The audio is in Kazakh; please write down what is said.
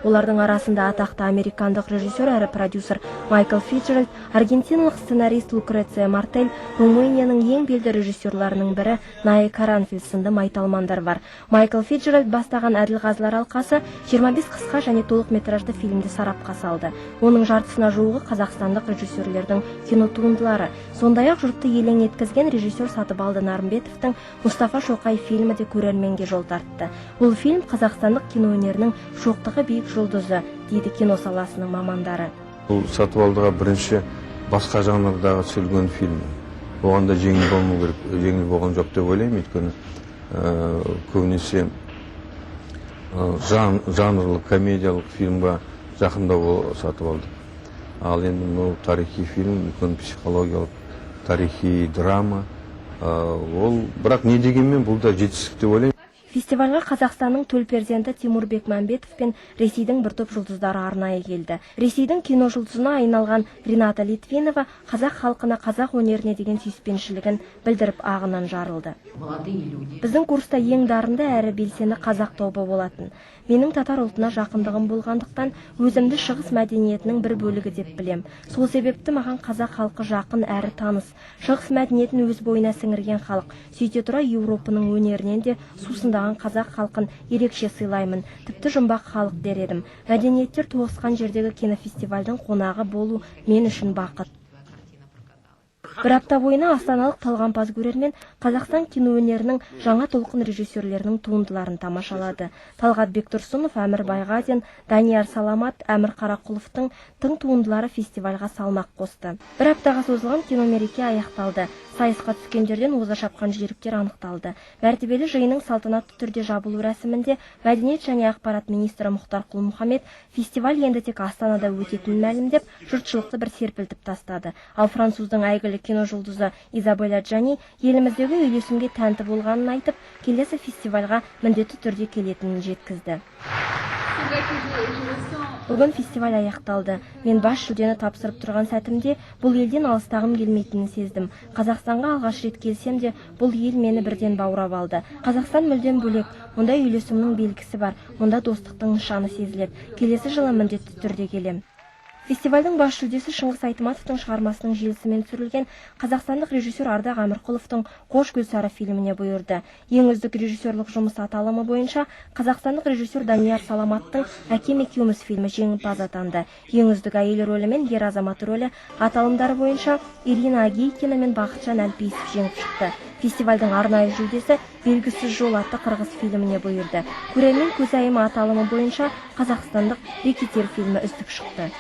Олардың арасында атақты американдық режиссер әрі продюсер Майкл Фицджеральд, аргентиналық сценарист Лукреция Мартель, Румынияның ең белді режиссерларының бірі Наэ Каранфил сынды майталмандар бар. Майкл Фицджеральд бастаған әділқазылар алқасы 25 қысқа және толық метражды фильмді сарапқа салды. Оның жартысына жуығы қазақстандық режиссерлердің кинотуындылары. Сондай-ақ жұртты елең еткізген режиссер Сатыбалды Нарымбетовтің «Мұстафа Шоқай» фильмі де көрерменге жол тартты. Бұл фильм — қазақстандық кино өнерінің шоқтығы биік жұлдызы, дейді кино саласының мамандары. Бұл Сатыбалдыға бірінші басқа жанрдағы түсірілген фильм. Оған да жеңіл болмау керек, жеңіл болған жоқ деп ойлаймын, өйткені көбінесе жанрлық комедиялық фильмға жақындау ол Сатыбалды. Ал енді мынау тарихи фильм, үлкен психологиялық тарихи драма. Ол бірақ не дегенмен, бұл да жетістік деп ойлаймын. Фестивальға Қазақстанның төл перзенті Тимур Бекмамбетов пен Ресейдің бір топ жұлдыздары арнайы келді. Ресейдің кино жұлдызына айналған Рената Литвинова қазақ халқына, қазақ өнеріне деген сүйіспеншілігін білдіріп, ағынан жарылды. Молодые люди. Біздің курста ең дарынды әрі белсенді қазақ тобы болатын. Менің татар ұлтына жақындығым болғандықтан, өзімді шығыс мәдениетінің бір бөлігі деп білем. Сол себепті маған қазақ халқы жақын әрі таныс. Шығыс мәдениетін өз бойына сіңірген халық. Сөйте тұра, Еуропаның өнерінен де сусындаған қазақ халқын ерекше сыйлаймын. Тіпті жұмбақ халық дер едім. Мәдениеттер тоғысқан жердегі кинофестивальдің қонағы болу мен үшін бақыт. Бір апта бойына астаналық талғампаз көрермен Қазақстан кино өнерінің жаңа толқын режиссерлерінің туындыларын тамашалады. Талғат Бектұрсынов, Әмір Байғазин, Данияр Саламат, Әмір Қарақұловтың тың туындылары фестивальға салмақ қосты. Бір аптаға созылған киномереке аяқталды. Сайысқа түскендерден оза шапқан жүйріктер анықталды. Мәртебелі жиынның салтанатты түрде жабылу рәсімінде мәдениет және ақпарат министрі Мұхтар Құл-Мұхаммед фестиваль енді тек Астанада өтетінін мәлімдеп, жұртшылықты бір серпілтіп тастады. Ал француздың әйгілі кино жұлдызы Изабель Аджани еліміздегі үйлесімге тәнті болғанын айтып, келесі фестивальға міндетті түрде келетінін жеткізді. Бүгін фестиваль аяқталды. Мен бас жүлдені тапсырып тұрған сәтімде бұл елден алыстағым келмейтінін сездім. Қазақстанға алғаш рет келсем де, бұл ел мені бірден баурап алды. Қазақстан мүлдем бөлек. Мұнда үйлесімнің белгісі бар. Мұнда достықтың нышаны сезіледі. Келесі жылы міндетті түрде келем. Фестивальдің бас жүлдесі Шыңғыс Айтматовтың шығармасының желісімен түсірілген қазақстандық режиссер Ардақ Әмірқұловтың «Қош, Гүлсары» фильміне бұйырды. Ең үздік режиссерлік жұмыс аталымы бойынша қазақстандық режиссер Данияр Саламаттың «Әкем екеуміз» фильмі жеңімпаз атанды. Ең үздік әйел рөлі мен ер азамат рөлі аталымдары бойынша Ирина Агейкина мен Бақытжан Әлпейісов жеңіп шықты. Фестивальдің арнайы жүлдесі «Белгісіз жол» атты қырғыз фильміне бұйырды. Көрермен көзайымы аталымы бойынша қазақстандық «Рэкетир» фильмі үздік шықты.